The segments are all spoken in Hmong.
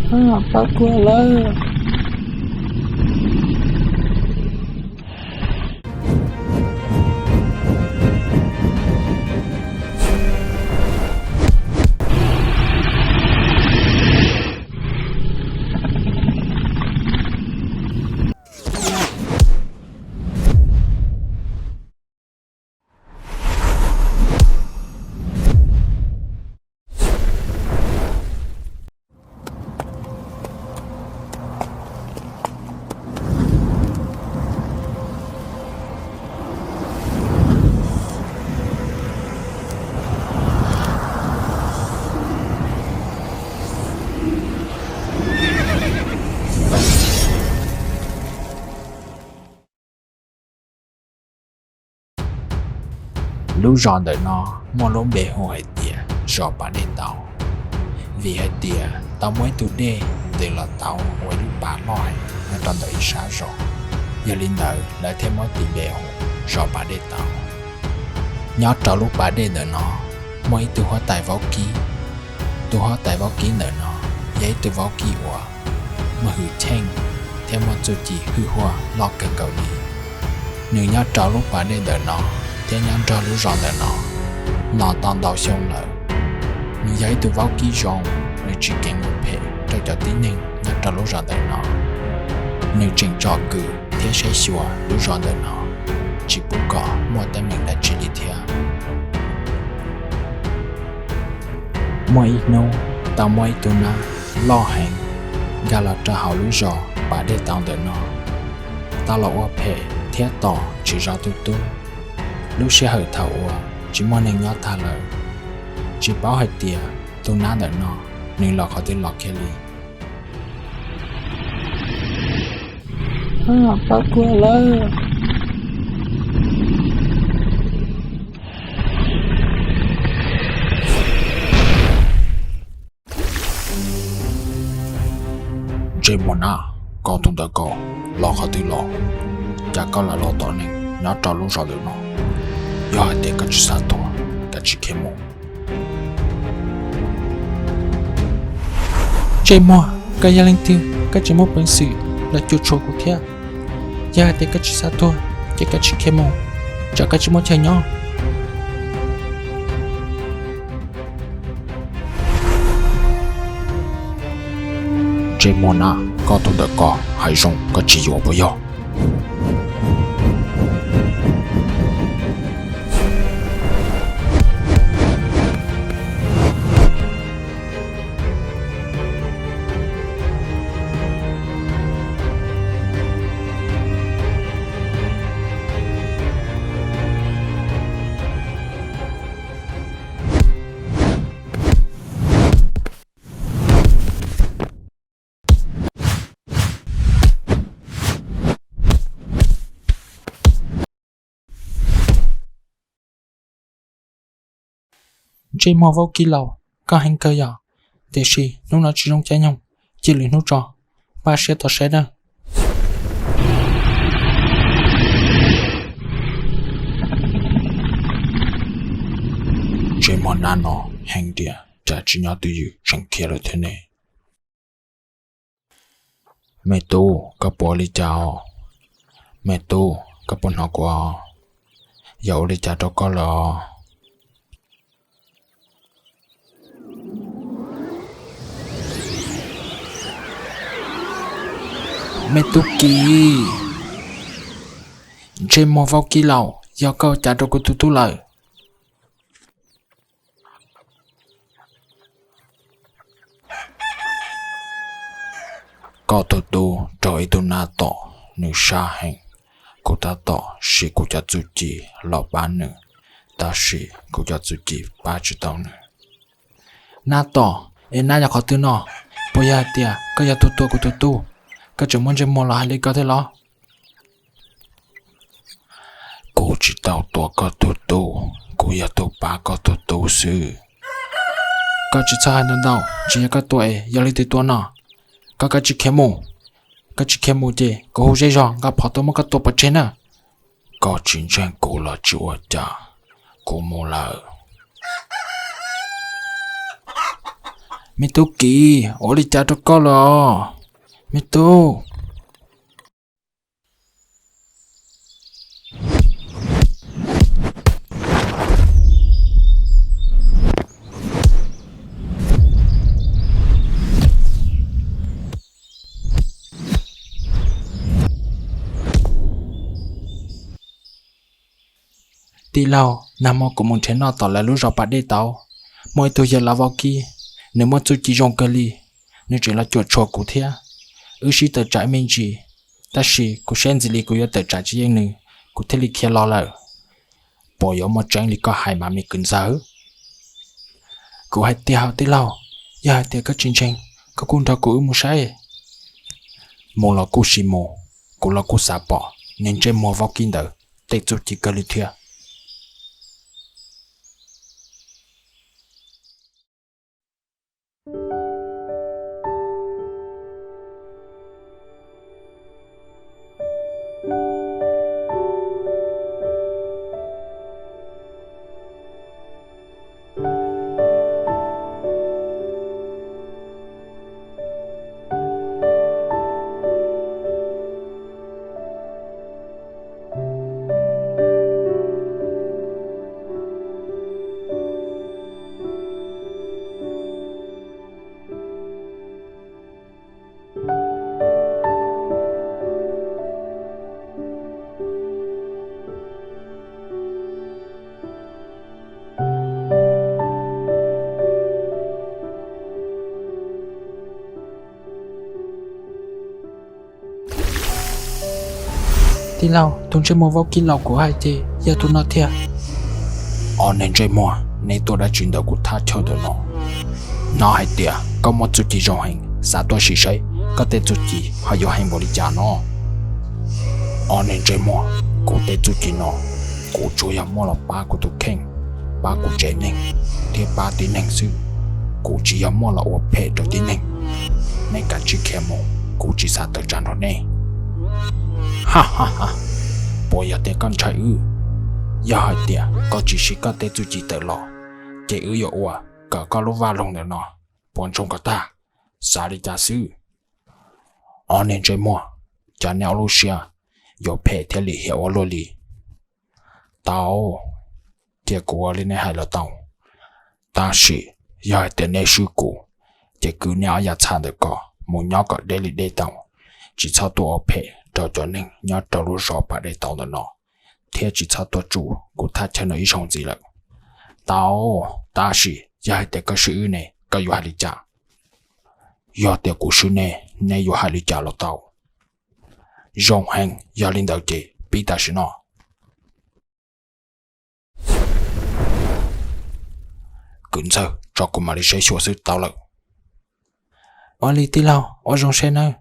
Pab kuv lawm. Lub zos ntawm no muaj lub npe hu hais tias zos Pas Dej Tau, vim hais tias tau muaj ib tug dej ntws los tau ua ib lub pas loj heev nyob rau ntawm ib sab zos. Yog li ntawd lawv thiaj muab tis npe hu zos Pas Dej Tau. Nyob rau lub pas dej ntawm no muaj ib tug huab tais vaub kib. Tus huab tais vaub kib ntawm no yog ib tug vaub kib uas muaj hwj chim thiab muaj txuj ci hwj huaj loj kawg nkaus li. Nws nyob rau lub pas dej ntawm no thiab nyob nrog lub zos ntawm no los tau ntau xyoo lawm. Nws yog ib tug vaub kib zoo, nws tsis keev ua phem rau cov tib neeg nyob rau lub zos ntawm no. Nws tseem tsom kwm thiab saib xyuas lub zos ntawm no, tsis pub kom muaj teeb meem dab tsi li thiab. Muaj ib hnub tau muaj ib tug nab loj heev nkag los rau hauv lub zos Pas Dej Tau ntawm no, tau los ua phem thiab tom tsis zov tus tub. Lub sij hawm thaum uas tsis muaj neeg nyob tag lawm, tsis paub hais tias tus nab ntawm no nws los qhov twg los kiag li. Pab kuv lawm. Ntsej muag nab, koj tus ntawm koj los qhov twg los? Cas koj lam los tom neeg nyob rau lub zos ntawm no? Yog hais tias koj tsis xav tuag, koj cia li khiav mus. Ntsej muag, koj yog leej twg? Koj tsis muaj peev xwm los cuam tshuam kuv thiab. Yog hais tias koj tsis xav tuag, ces koj cia li khiav mus, tsam koj tsis muaj chaw nyob. Ntsej muag nab, koj tus ntawm koj hais zoo koj tsis yuav puas yog? Ntsej muag vaub kib laus, koj heev kawg yom, tiam sis hnub no tsis zoo caij nyoog, cia lwm hnub tso, npaj siab tos saib nawb. Ntsej muag nab no heev tiag, cas tsis nyob twj ywm tseem khiav lawm thiab ne? Me tub, koj puas ua li cas os? Me tub, koj puas hnov kuv os? Yog ua li cas rau koj lawm os? Me tub Kis, ntsej muag vaub kib laus, yog koj ua cas rau kuv tus tub lawm? Koj tus tub raug ib tug nab tom, nws sab heev. Kuv tab tom siv kuv cov txuj ci los pab nws, tab sis kuv cov txuj ci pab tsis tau nws. Nab tom, es nab yog qhov twg no? Puas yog hais tias koj yog tus tua kuv tus tub, koj tseem muaj ntsej muag los hais li ko thiab los? Kuv tsis tau tua koj tus tub, kuv yog tus pab koj tus tub xwb. Koj tsis txhob hais ntau ntau, tsis yog koj tua es yog leej twg tua no? Koj, koj cia li khiav mus, koj tsis khiav mus ces kuv hu zej zog nqa phom tuaj muab koj tua pov tseg na. Koj tsis ntseeg kuv los tsis ua cas, kuv mus lawm. Me tub Kiv, ua li cas rau koj lawm os, me tub? Tij laug, nag hmo kuv mus nrhiav noj tom lawv lub zos pas dej tau, muaj ib tug yawg laus vaub kib, nws muaj txuj ci zoo kawg li, nws tseem los cuam tshuam kuv thiab. Wb sib tawm tsam me ntsis, tab sis kuv saib ntxim li kuv yuav tawm tsam tsis yeej nws, kuv thiaj li khiav los lawm. Puas yuav muaj tseeb li koj hais mas me kwv ntxawg? Kuv hais tiag hos tij laug, yog hais tias koj tsis ntseeg, koj kuj nrog kuv wb mus saib. Mus los kuj sim mus, kuv los kuj xav pom niag ntsej muag vaub kib ntawd tej txuj ci kawg li thiab. Tij laug, tus ntsej muag vaub kib laus kuv hais ces yog tus no tiag. Ob neeg ntsej muag, neb tuaj dab tsi ntawm kuv thaj chaw ntawm no? Hnov hais tias koj muaj txuj ci zoo heev, xav tuaj sim saib koj tej txuj ci ho yuav heev npaum li cas no. Ob neeg ntsej muag, kuv tej txuj ci no, kuv tsuas yog muaj los pab kuv tus kheej, pab kuv tsev neeg thiab pab tib neeg xwb. Kuv tsis yog muaj los ua phem rau tib neeg. Neb kav tsij khiav mus, kuv tsis xav tawm tsam nrog neb. Ha ha ha, puas yog tias koj ntshai wb? Yog hais tias koj tsis siv koj tej txuj ci tawm los, ces wb yuav ua kom koj lub vaj loog ntawm no puas ntsoog kom tag. Xav li cas xwb? Ob neeg ntsej muag, cas neb ob lub siab yuav phem thiab lim hiam ua luaj li? Tau, cia kuv ua li neb hais los tau. Tab sis yog hais tias neb swb kuv, ces kwv neb ob yav txha ntawm ko mus nyob kom deb li deb tau, tsis txhob tuaj ua phem rau cov neeg nyob rau lub zos pas dej tau ntawm no, thiab tsis txhob tuaj tsuj kuv thaj chaw no ib zaug ntxiv lawm. Tau, tab sis yog hais tias koj swb wb ne, koj yuav hais li cas? Yog tias kuv swb neb, neb yuav hais li cas los tau. Zoo heev, yog li ntawd ces pib tam sim no. Kwv ntxawg, tso kuv mam li saib xyuas xwb tau lawm. Ua li tij laug, ua zoo saib nawb.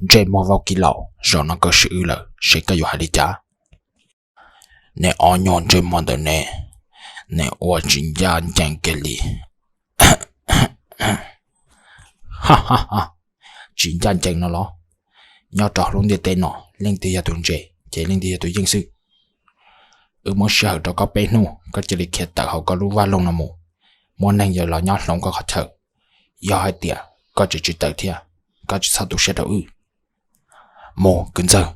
Ntsej muag vaub kib laus, zaum no koj swb wb lawm, seb koj yuav hais li cas? Neb ob nyuag ntsej muag ntawm ne, neb ua tsis ncaj ncees kiag li. Tsis ncaj ncees no los? Nyob rau lub ntiaj teb no, leej twg yog tus ntse ces leej twg yog tus yeej xwb. Wb muab sij hawm rau koj peb hnub, koj cia li khiav tawm hauv koj lub vaj loog no mus, muaj neeg yuav los nyob hloov koj qhov chaw. Yog hais tias koj tseem tsis tawm thiab, koj tsis txhob tu siab rau wb. Mus kwv ntxawg,